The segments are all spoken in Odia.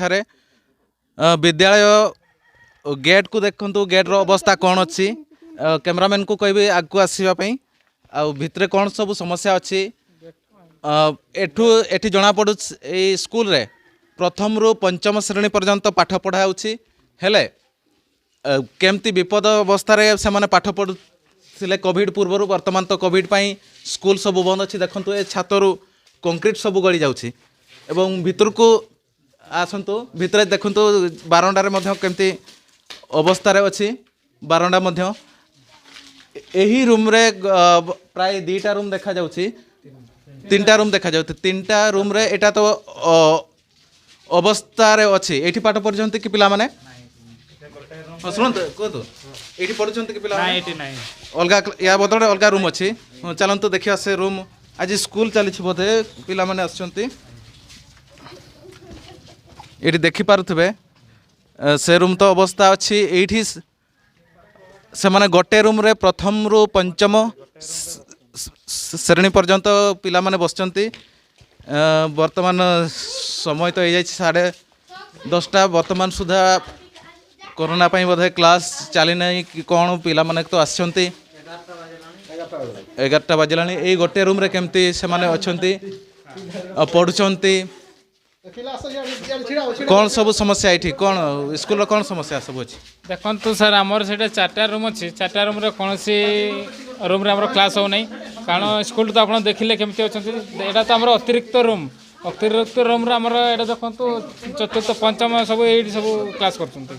ଏଠାରେ ବିଦ୍ୟାଳୟ ଗେଟ୍କୁ ଦେଖନ୍ତୁ, ଗେଟ୍ର ଅବସ୍ଥା କ'ଣ ଅଛି। କ୍ୟାମେରାମ୍ୟାନ୍କୁ କହିବି ଆଗକୁ ଆସିବା ପାଇଁ। ଆଉ ଭିତରେ କ'ଣ ସବୁ ସମସ୍ୟା ଅଛି, ଏଠୁ ଏଠି ଜଣାପଡ଼ୁଛି ଏଇ ସ୍କୁଲରେ ପ୍ରଥମରୁ ପଞ୍ଚମ ଶ୍ରେଣୀ ପର୍ଯ୍ୟନ୍ତ ପାଠ ପଢ଼ା ହେଉଛି। ହେଲେ କେମିତି ବିପଦ ଅବସ୍ଥାରେ ସେମାନେ ପାଠ ପଢ଼ୁଥିଲେ କୋଭିଡ଼ ପୂର୍ବରୁ। ବର୍ତ୍ତମାନ ତ କୋଭିଡ଼ ପାଇଁ ସ୍କୁଲ ସବୁ ବନ୍ଦ ଅଛି। ଦେଖନ୍ତୁ, ଏ ଛାତରୁ କଂକ୍ରିଟ ସବୁ ଗଳି ଯାଉଛି। ଏବଂ ଭିତରକୁ ଆସନ୍ତୁ, ଭିତରେ ଦେଖନ୍ତୁ ବାରଣ୍ଡାରେ ମଧ୍ୟ କେମିତି ଅବସ୍ଥାରେ ଅଛି ବାରଣ୍ଡା ମଧ୍ୟ। ଏହି ରୁମ୍ରେ ପ୍ରାୟ 2ଟା ରୁମ୍ ଦେଖାଯାଉଛି, 3ଟା ରୁମ୍ ଦେଖାଯାଉଛି। 3ଟା ରୁମ୍ରେ ଏଇଟା ତ ଅବସ୍ଥାରେ ଅଛି। ଏଇଠି ପାଠ ପଢ଼ୁଛନ୍ତି କି ପିଲାମାନେ? ହଁ, ଶୁଣନ୍ତୁ, କୁହନ୍ତୁ, ଏଇଠି ପଢ଼ୁଛନ୍ତି କି ପିଲାମାନେ? ଏଇଠି ନାହିଁ। ଅଲଗା, ୟା ବଦଳରେ ଅଲଗା ରୁମ୍ ଅଛି। ହଁ, ଚାଲନ୍ତୁ ଦେଖିବା ସେ ରୁମ୍। ଆଜି ସ୍କୁଲ ଚାଲିଛି ବୋଧେ, ପିଲାମାନେ ଆସୁଛନ୍ତି। ଏଇଠି ଦେଖିପାରୁଥିବେ, ସେ ରୁମ୍ ତ ଅବସ୍ଥା ଅଛି। ଏଇଠି ସେମାନେ ଗୋଟେ ରୁମ୍ରେ ପ୍ରଥମରୁ ପଞ୍ଚମ ଶ୍ରେଣୀ ପର୍ଯ୍ୟନ୍ତ ପିଲାମାନେ ବସିଛନ୍ତି। ବର୍ତ୍ତମାନ ସମୟ ତ ହେଇଯାଇଛି 10:30। ବର୍ତ୍ତମାନ ସୁଦ୍ଧା କରୋନା ପାଇଁ ବୋଧେ କ୍ଲାସ୍ ଚାଲିନାହିଁ କି କ'ଣ। ପିଲାମାନେ ତ ଆସିଛନ୍ତି, 11ଟା ବାଜିଲାଣି। ଏଇ ଗୋଟେ ରୁମ୍ରେ କେମିତି ସେମାନେ ଅଛନ୍ତି ଆଉ ପଢ଼ୁଛନ୍ତି? କ'ଣ ସବୁ ସମସ୍ୟା ଏଇଠି? କ'ଣ ସ୍କୁଲର କ'ଣ ସମସ୍ୟା ସବୁ ଅଛି? ଦେଖନ୍ତୁ ସାର୍, ଆମର ସେଇଟା 4ଟା ରୁମ୍ ଅଛି। 4ଟା ରୁମ୍ରେ କୌଣସି ରୁମ୍ରେ ଆମର କ୍ଲାସ୍ ହେଉନାହିଁ, କାରଣ ସ୍କୁଲ ତ ଆପଣ ଦେଖିଲେ କେମିତି ଅଛନ୍ତି। ଏଇଟା ତ ଆମର ଅତିରିକ୍ତ ରୁମ୍। ଅତିରିକ୍ତ ରୁମ୍ରେ ଆମର ଏଇଟା ଦେଖନ୍ତୁ, ଚତୁର୍ଥ, ପଞ୍ଚମ ସବୁ ଏଇଠି ସବୁ କ୍ଲାସ୍ କରୁଛନ୍ତି।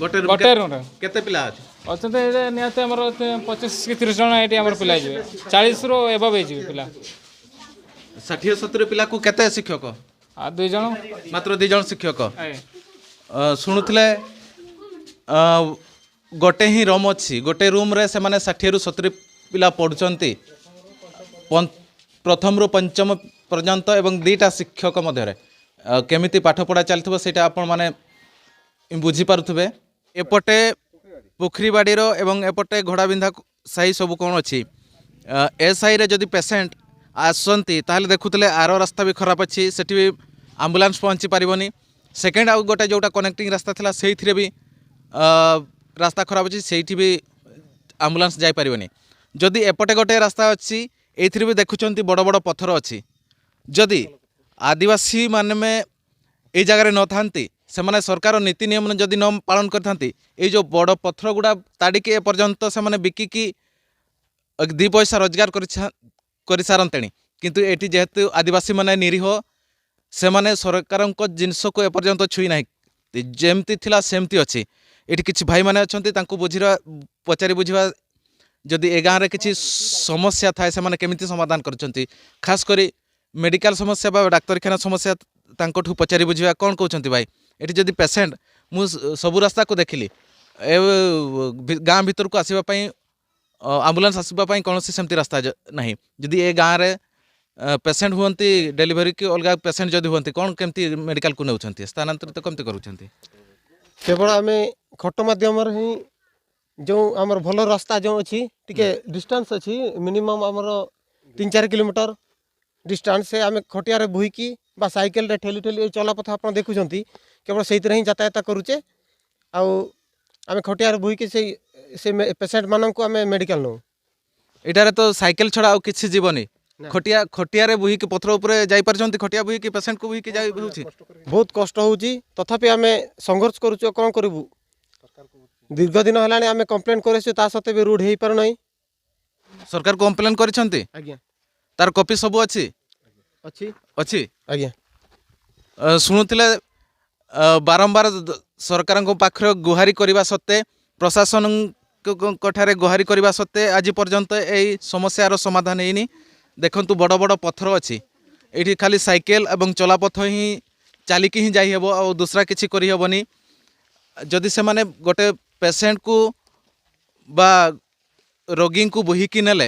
ଗୋଟେ ରୁମ୍? ଗୋଟେ ରୁମ୍ରେ। କେତେ ପିଲା ଅଛି? ଅଛନ୍ତି ଏଇଟା ନିହାତି ଆମର 25 କି 30 ଜଣ ଏଇଠି ଆମର ପିଲା ହେଇଯିବେ। 40ରୁ ଏବଭ୍ ହେଇଯିବେ ପିଲା। 60-70 ପିଲାକୁ କେତେ ଶିକ୍ଷକ? ଆଉ 2 ଜଣ। ମାତ୍ର 2 ଜଣ ଶିକ୍ଷକ। ଆଜ୍ଞା। ଶୁଣୁଥିଲେ, ଗୋଟେ ହିଁ ରୁମ୍ ଅଛି। ଗୋଟେ ରୁମ୍ରେ ସେମାନେ 60ରୁ 70 ପିଲା ପଢ଼ୁଛନ୍ତି ପ୍ରଥମରୁ ପଞ୍ଚମ ପର୍ଯ୍ୟନ୍ତ ଏବଂ 2ଟା ଶିକ୍ଷକ ମଧ୍ୟରେ କେମିତି ପାଠପଢ଼ା ଚାଲିଥିବ, ସେଇଟା ଆପଣମାନେ ବୁଝିପାରୁଥିବେ। ଏପଟେ ପୋଖରୀବାଡ଼ିର ଏବଂ ଏପଟେ ଘୋଡ଼ାବିନ୍ଧା ସାହି ସବୁ କ'ଣ ଅଛି। ଏ ସାହିରେ ଯଦି ପେସେଣ୍ଟ ଆସନ୍ତି, ତାହେଲେ ଦେଖୁଥିଲେ ଆର ରାସ୍ତା ବି ଖରାପ ଅଛି, ସେଠି ବି ଆମ୍ବୁଲାନ୍ସ ପହଞ୍ଚି ପାରିବନି। ସେକେଣ୍ଡ ଆଉ ଗୋଟେ ଯେଉଁଟା କନେକ୍ଟିଂ ରାସ୍ତା ଥିଲା, ସେଇଥିରେ ବି ରାସ୍ତା ଖରାପ ଅଛି, ସେଇଠି ବି ଆମ୍ବୁଲାନ୍ସ ଯାଇପାରିବନି। ଯଦି ଏପଟେ ଗୋଟେ ରାସ୍ତା ଅଛି, ଏଇଥିରେ ବି ଦେଖୁଛନ୍ତି ବଡ଼ ବଡ଼ ପଥର ଅଛି। ଯଦି ଆଦିବାସୀ ମାନେ ଏଇ ଜାଗାରେ ନଥାନ୍ତି, ସେମାନେ ସରକାର ନୀତି ନିୟମ ଯଦି ନ ପାଳନ କରିଥାନ୍ତି, ଏଇ ଯେଉଁ ବଡ଼ ପଥର ଗୁଡ଼ା ତାଡ଼ିକି ଏପର୍ଯ୍ୟନ୍ତ ସେମାନେ ବିକିକି 2 ପଇସା ରୋଜଗାର କରିସାରନ୍ତେଣି। କିନ୍ତୁ ଏଠି ଯେହେତୁ ଆଦିବାସୀମାନେ ନିରୀହ, ସେମାନେ ସରକାରଙ୍କ ଜିନିଷକୁ ଏପର୍ଯ୍ୟନ୍ତ ଛୁଇଁ ନାହିଁ, ଯେମିତି ଥିଲା ସେମିତି ଅଛି। ଏଠି କିଛି ଭାଇମାନେ ଅଛନ୍ତି, ତାଙ୍କୁ ବୁଝିବା, ପଚାରି ବୁଝିବା, ଯଦି ଏ ଗାଁରେ କିଛି ସମସ୍ୟା ଥାଏ ସେମାନେ କେମିତି ସମାଧାନ କରୁଛନ୍ତି। ଖାସ କରି ମେଡ଼ିକାଲ ସମସ୍ୟା ବା ଡାକ୍ତରଖାନା ସମସ୍ୟା ତାଙ୍କଠୁ ପଚାରି ବୁଝିବା। କ'ଣ କହୁଛନ୍ତି ଭାଇ? ଏଠି ଯଦି ପେସେଣ୍ଟ, ମୁଁ ସବୁ ରାସ୍ତାକୁ ଦେଖିଲି, ଏ ଗାଁ ଭିତରକୁ ଆସିବା ପାଇଁ, ଆମ୍ବୁଲାନ୍ସ ଆସିବା ପାଇଁ କୌଣସି ସେମିତି ରାସ୍ତା ନାହିଁ। ଯଦି ଏ ଗାଁରେ ପେସେଣ୍ଟ ହୁଅନ୍ତି, ଡେଲିଭରି କି ଅଲଗା ପେସେଣ୍ଟ ଯଦି ହୁଅନ୍ତି, କ'ଣ କେମିତି ମେଡ଼ିକାଲକୁ ନେଉଛନ୍ତି? ସ୍ଥାନାନ୍ତରିତ କେମିତି କରୁଛନ୍ତି? କେବଳ ଆମେ ଖଟ ମାଧ୍ୟମରେ ହିଁ। ଯେଉଁ ଆମର ଭଲ ରାସ୍ତା ଯେଉଁ ଅଛି, ଟିକେ ଡିଷ୍ଟାନ୍ସ ଅଛି, ମିନିମମ୍ ଆମର 3-4 କିଲୋମିଟର ଡିଷ୍ଟାନ୍ସ, ସେ ଆମେ ଖଟିଆରେ ବୋହିକି ବା ସାଇକେଲରେ ଠେଲି ଠେଲି, ଏଇ ଚଲାପଥ ଆପଣ ଦେଖୁଛନ୍ତି, କେବଳ ସେଇଥିରେ ହିଁ ଯାତାୟାତ କରୁଛେ। ଆଉ ଆମେ ଖଟିଆରେ ବୋହିକି ସେଇ ସେ ପେସେଣ୍ଟମାନଙ୍କୁ ଆମେ ମେଡ଼ିକାଲ ନେଉ। ଏଇଟାରେ ତ ସାଇକେଲ ଛଡ଼ା ଆଉ କିଛି ଯିବନି। ନା। ଖଟିଆରେ ବୋହିକି ପଥର ଉପରେ ଯାଇପାରୁଛନ୍ତି? ଖଟିଆ ବୋହିକି, ପେସେଣ୍ଟକୁ ବୋହିକି ଯାଇ ହେଉଛି? ବହୁତ କଷ୍ଟ ହେଉଛି, ତଥାପି ଆମେ ସଂଘର୍ଷ କରୁଛୁ। ଆଉ କ'ଣ କରିବୁ? ଦୀର୍ଘ ଦିନ ହେଲାଣି ଆମେ କମ୍ପ୍ଲେନ୍ କରିଛୁ, ତା ସତ୍ତ୍ୱେ ବି ରୋଡ଼ ହେଇପାରୁନାହିଁ। ସରକାର କମ୍ପ୍ଲେନ୍ କରିଛନ୍ତି? ଆଜ୍ଞା। ତାର କପି ସବୁ ଅଛି? ଅଛି। ଅଛି? ଆଜ୍ଞା। ଶୁଣୁଥିଲେ, ବାରମ୍ବାର ସରକାରଙ୍କ ପାଖରେ ଗୁହାରି କରିବା ସତ୍ତ୍ୱେ, ପ୍ରଶାସନଙ୍କ ଠାରେ ଗୁହାରି କରିବା ସତ୍ତ୍ୱେ ଆଜି ପର୍ଯ୍ୟନ୍ତ ଏଇ ସମସ୍ୟାର ସମାଧାନ ହେଇନି। ଦେଖନ୍ତୁ, ବଡ଼ ବଡ଼ ପଥର ଅଛି ଏଇଠି। ଖାଲି ସାଇକେଲ ଏବଂ ଚଲାପଥ ହିଁ ଚାଲିକି ହିଁ ଯାଇହେବ, ଆଉ ଦୁସରା କିଛି କରିହେବନି। ଯଦି ସେମାନେ ଗୋଟେ ପେସେଣ୍ଟକୁ ବା ରୋଗୀଙ୍କୁ ବୋହିକି ନେଲେ,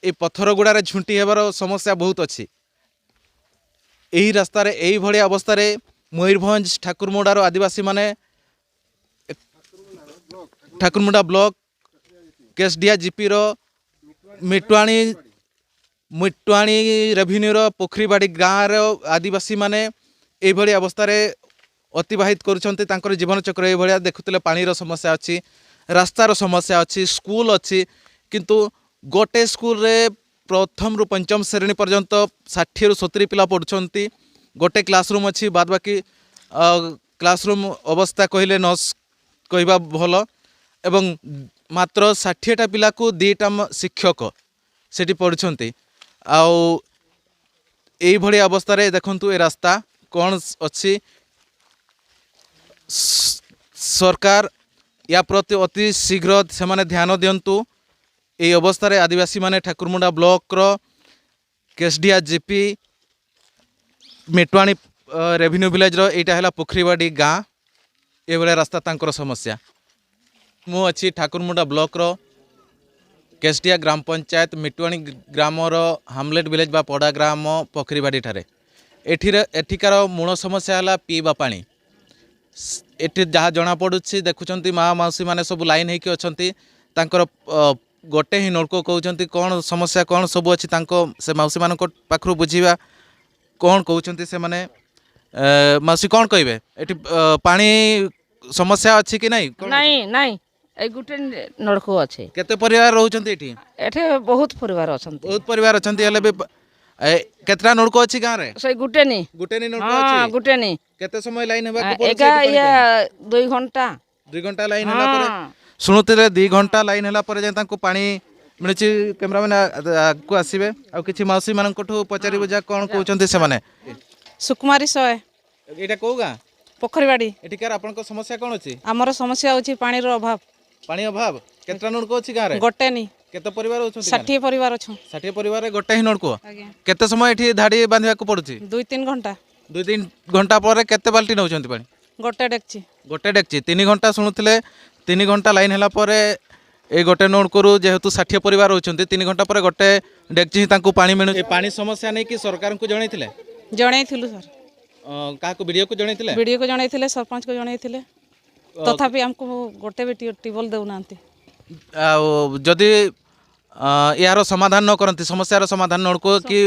ଏ ପଥର ଗୁଡ଼ାରେ ଝୁଣ୍ଟି ହେବାର ସମସ୍ୟା ବହୁତ ଅଛି। ଏହି ରାସ୍ତାରେ ଏଇଭଳି ଅବସ୍ଥାରେ ମୟୂରଭଞ୍ଜ ଠାକୁରମୁଣ୍ଡାର ଆଦିବାସୀମାନେ, ଠାକୁରମୁଣ୍ଡା ବ୍ଲକ କେଶଡିଆ ଜିପିର ମିଟୁଆଣୀ ରେଭିନ୍ୟୁର ପୋଖରୀବାଡ଼ି ଗାଁର ଆଦିବାସୀମାନେ ଏଇଭଳି ଅବସ୍ଥାରେ ଅତିବାହିତ କରୁଛନ୍ତି। ତାଙ୍କର ଜୀବନଚକ୍ର ଏଇଭଳିଆ। ଦେଖୁଥିଲେ, ପାଣିର ସମସ୍ୟା ଅଛି, ରାସ୍ତାର ସମସ୍ୟା ଅଛି, ସ୍କୁଲ ଅଛି, କିନ୍ତୁ ଗୋଟେ ସ୍କୁଲରେ ପ୍ରଥମରୁ ପଞ୍ଚମ ଶ୍ରେଣୀ ପର୍ଯ୍ୟନ୍ତ 60ରୁ 70 ପିଲା ପଢ଼ୁଛନ୍ତି। ଗୋଟେ କ୍ଲାସରୁମ୍ ଅଛି, ବାଦ ବାକି କ୍ଲାସରୁମ୍ ଅବସ୍ଥା କହିଲେ ନ କହିବା ଭଲ। ଏବଂ ମାତ୍ର 60ଟା ପିଲାକୁ 2ଟା ଶିକ୍ଷକ ସେଠି ପଢ଼ୁଛନ୍ତି। ଆଉ ଏଇଭଳି ଅବସ୍ଥାରେ ଦେଖନ୍ତୁ ଏ ରାସ୍ତା କ'ଣ ଅଛି। ସରକାର ୟା ପ୍ରତି ଅତି ଶୀଘ୍ର ସେମାନେ ଧ୍ୟାନ ଦିଅନ୍ତୁ। ଏଇ ଅବସ୍ଥାରେ ଆଦିବାସୀମାନେ ଠାକୁରମୁଣ୍ଡା ବ୍ଲକର କେଶଡିଆ ଜିପି ମିଟୁଆଣି ରେଭିନ୍ୟୁ ଭିଲେଜର ଏଇଟା ହେଲା ପୋଖରୀବାଡ଼ି ଗାଁ। ଏଭଳିଆ ରାସ୍ତା ତାଙ୍କର ସମସ୍ୟା। ମୁଁ ଅଛି ଠାକୁରମୁଣ୍ଡା ବ୍ଲକର କେଶଡିଆ ଗ୍ରାମ ପଞ୍ଚାୟତ ମିଟୁଆଣି ଗ୍ରାମର ହାମଲେଟ୍ ଭିଲେଜ ବା ପଡ଼ା ଗ୍ରାମ ପୋଖରୀବାଡ଼ି ଠାରେ। ଏଠିରେ ଏଠିକାର ମୂଳ ସମସ୍ୟା ହେଲା ପିଇବା ପାଣି। ଏଠି ଯାହା ଜଣାପଡ଼ୁଛି, ଦେଖୁଛନ୍ତି, ମା ମାଉସୀମାନେ ସବୁ ଲାଇନ୍ ହେଇକି ଅଛନ୍ତି। ତାଙ୍କର ଗୋଟେ ହିଁ ନଳକୂଅ କହୁଛନ୍ତି। କ'ଣ ସମସ୍ୟା କ'ଣ ସବୁ ଅଛି, ତାଙ୍କ ସେ ମାଉସୀମାନଙ୍କ ପାଖରୁ ବୁଝିବା କ'ଣ କହୁଛନ୍ତି ସେମାନେ। ମାଉସୀ, କ'ଣ କହିବେ? ଏଠି ପାଣି ସମସ୍ୟା ଅଛି କି ନାହିଁ? କ'ଣ? ନାଇଁ ନାଇଁ, ଏଇ ଗୋଟେ ନଳକୂଅ ଅଛି। କେତେ ପରିବାର ରହୁଛନ୍ତି ଏଠି? ଏଠି ବହୁତ ପରିବାର ଅଛନ୍ତି। ବହୁତ ପରିବାର ଅଛନ୍ତି, ହେଲେ ବି କେତେଟା ନଳକୂଅ ଅଛି ଗାଁରେ? ସେଇ ଗୋଟେ ନି। ଗୋଟେ ନି ନଳକୂଅ ଅଛି? ହଁ, ଗୋଟେ ନି। କେତେ ସମୟ ଲାଇନ୍ ହେବାକୁ ପଡୁଛି ଏଗା ଏଠି ପାଣି ଇଏ ପାଇଁ? 2 ଘଣ୍ଟା। 2 ଘଣ୍ଟା ଲାଇନ୍ ହେଲା ପରେ। ହଁ। ଶୁଣୁଥିଲେ, 2 ଘଣ୍ଟା ଲାଇନ୍ ହେଲା ପରେ ଯାଇ ତାଙ୍କୁ ପାଣି ମିଳୁଛି। କ୍ୟାମେରାମ୍ୟାନ୍ ଆଗକୁ ଆସିବେ, ଆଉ କିଛି ମାଉସୀ ମାନଙ୍କଠୁ ପଚାରିବୁ ଯା କ'ଣ କହୁଛନ୍ତି ସେମାନେ। ସୁକୁମାରୀ ସଏ। ଏଇଟା କୋଉ ଗାଁ? ପୋଖରୀବାଡ଼ି। ଏଠିକାର ଆପଣଙ୍କ ସମସ୍ୟା କ'ଣ ଅଛି? ଆମର ସମସ୍ୟା ହେଉଛି ପାଣିର ଅଭାବ। ପାଣି ଅଭାବ। କେତେଟା ନଳକୂଅ ଅଛି ଗାଁରେ? ଗୋଟେ ନି। କେତେ ପରିବାର ଅଛନ୍ତି ଗାଁରେ? 60 ପରିବାର ଅଛୁ। 60 ପରିବାରରେ ଗୋଟେ ହିଁ ନଳକୂଅ? ଆଜ୍ଞା। କେତେ ସମୟ ଏଠି ଧାଡ଼ି ବାନ୍ଧିବାକୁ ପଡୁଛି? 2-3 ଘଣ୍ଟା। 2-3 ଘଣ୍ଟା ପରେ କେତେ ବାଲ୍ଟି ନେଉଛନ୍ତି ପାଣି? ଗୋଟେ ଡେକ୍ଚି। ଗୋଟେ ଡେକ୍ଚି। 3 ଘଣ୍ଟା, ଶୁଣୁଥିଲେ, 3 ଘଣ୍ଟା ଲାଇନ୍ ହେଲା ପରେ ଏଇ ଗୋଟେ ନଳକୂଅରୁ, ଯେହେତୁ 60 ପରିବାର ରହୁଛନ୍ତି, 3 ଘଣ୍ଟା ପରେ ଗୋଟେ ଡେକ୍ଚି ହିଁ ତାଙ୍କୁ ପାଣି ମିଳୁଛି। ଏ ପାଣି ସମସ୍ୟା ନେଇକି ସରକାରଙ୍କୁ ଜଣେଇଥିଲେ? ଜଣେଇଥିଲୁ ସାର୍। କାହାକୁ, ବିଡ଼ିଓକୁ ଜଣେଇଥିଲେ? ବିଡ଼ିଓକୁ ଜଣେଇଥିଲେ, ସରପଞ୍ଚକୁ ଜଣେଇଥିଲେ, ତଥାପି ଆମକୁ ଗୋଟେ ବି ଟ୍ୟୁବୱେଲ୍ ଦେଉନାହାନ୍ତି। ଆଉ ଯଦି ଏହାର ସମାଧାନ ନ କରନ୍ତି, ସମସ୍ୟାର ସମାଧାନ, ନଳକୂଅ କି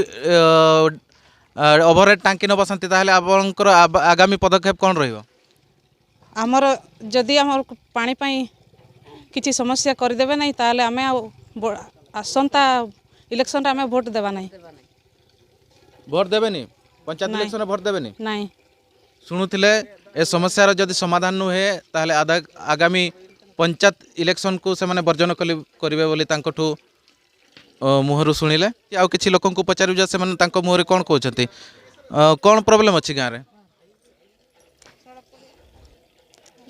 ଓଭରହେଡ୍ ଟାଙ୍କି ନ ବସାନ୍ତି, ତାହେଲେ ଆପଣଙ୍କର ଆଗାମୀ ପଦକ୍ଷେପ କ'ଣ ରହିବ? ଆମର ଯଦି ଆମର ପାଣି ପାଇଁ କିଛି ସମସ୍ୟା କରିଦେବେ ନାହିଁ, ତାହେଲେ ଆମେ ଆଉ ଆସନ୍ତା ଇଲେକ୍ସନରେ ଆମେ ଭୋଟ ଦେବା ନାହିଁ। ଭୋଟ ଦେବେନି? ପଞ୍ଚାୟତ ନାଇଁ। ଇଲେକ୍ସନରେ ଭୋଟ ଦେବେନି? ନାଇଁ। ଶୁଣୁଥିଲେ, ଏ ସମସ୍ୟାର ଯଦି ସମାଧାନ ନୁହେଁ, ତାହେଲେ ଆଗାମୀ ପଞ୍ଚାୟତ ଇଲେକ୍ସନକୁ ସେମାନେ ବର୍ଜନ କରିବେ ବୋଲି ତାଙ୍କଠୁ ମୁହଁରୁ ଶୁଣିଲେ। ଆଉ କିଛି ଲୋକଙ୍କୁ ପଚାରିବୁ ଯେ ସେମାନେ ତାଙ୍କ ମୁହଁରେ କ'ଣ କହୁଛନ୍ତି। କ'ଣ ପ୍ରୋବ୍ଲେମ୍ ଅଛି ଗାଁରେ?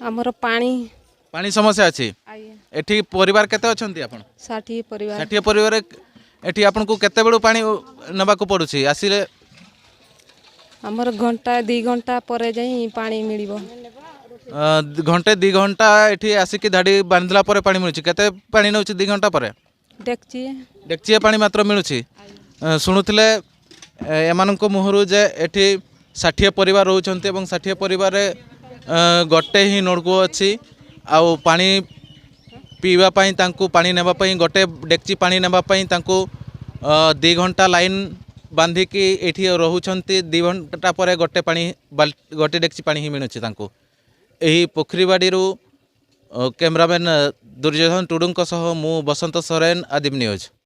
ଆମର ପାଣି। ପାଣି ସମସ୍ୟା ଅଛି? ଆଜ୍ଞା। ଏଠି ପରିବାର କେତେ ଅଛନ୍ତି ଆପଣ? 60 ପରିବାର। 60 ପରିବାର। ଏଠି ଆପଣଙ୍କୁ କେତେବେଳୁ ପାଣି ନେବାକୁ ପଡ଼ୁଛି ଆସିଲେ? ଆମର ଘଣ୍ଟା 2 ଘଣ୍ଟା ପରେ ଯାଇ ପାଣି ମିଳିବ। ଘଣ୍ଟେ 2 ଘଣ୍ଟା ଏଠି ଆସିକି ଧାଡ଼ି ବାନ୍ଧିଲା ପରେ ପାଣି ମିଳୁଛି। କେତେ ପାଣି ନେଉଛି 2 ଘଣ୍ଟା ପରେ? ଡେକ୍ଚି। ଡେକ୍ଚିଏ ପାଣି ମାତ୍ର ମିଳୁଛି। ଶୁଣୁଥିଲେ ଏମାନଙ୍କ ମୁହଁରୁ ଯେ ଏଠି 60 ପରିବାର ରହୁଛନ୍ତି ଏବଂ 60 ପରିବାରରେ ଗୋଟେ ହିଁ ନଳକୂଅ ଅଛି। ଆଉ ପାଣି ପିଇବା ପାଇଁ ତାଙ୍କୁ ପାଣି ନେବା ପାଇଁ, ଗୋଟେ ଡେକ୍ଚି ପାଣି ନେବା ପାଇଁ ତାଙ୍କୁ 2 ଘଣ୍ଟା ଲାଇନ୍ ବାନ୍ଧିକି ଏଇଠି ରହୁଛନ୍ତି। 2 ଘଣ୍ଟା ପରେ ଗୋଟେ ପାଣି ଗୋଟେ ଡେକ୍ଚି ପାଣି ହିଁ ମିଳୁଛି ତାଙ୍କୁ। ଏହି ପୋଖରୀବାଡ଼ିରୁ କ୍ୟାମେରାମ୍ୟାନ୍ ଦୁର୍ଯ୍ୟୋଧନ ଟୁଡୁଙ୍କ ସହ ମୁଁ ବସନ୍ତ ସରେନ, ଆଦିମ ନ୍ୟୁଜ୍।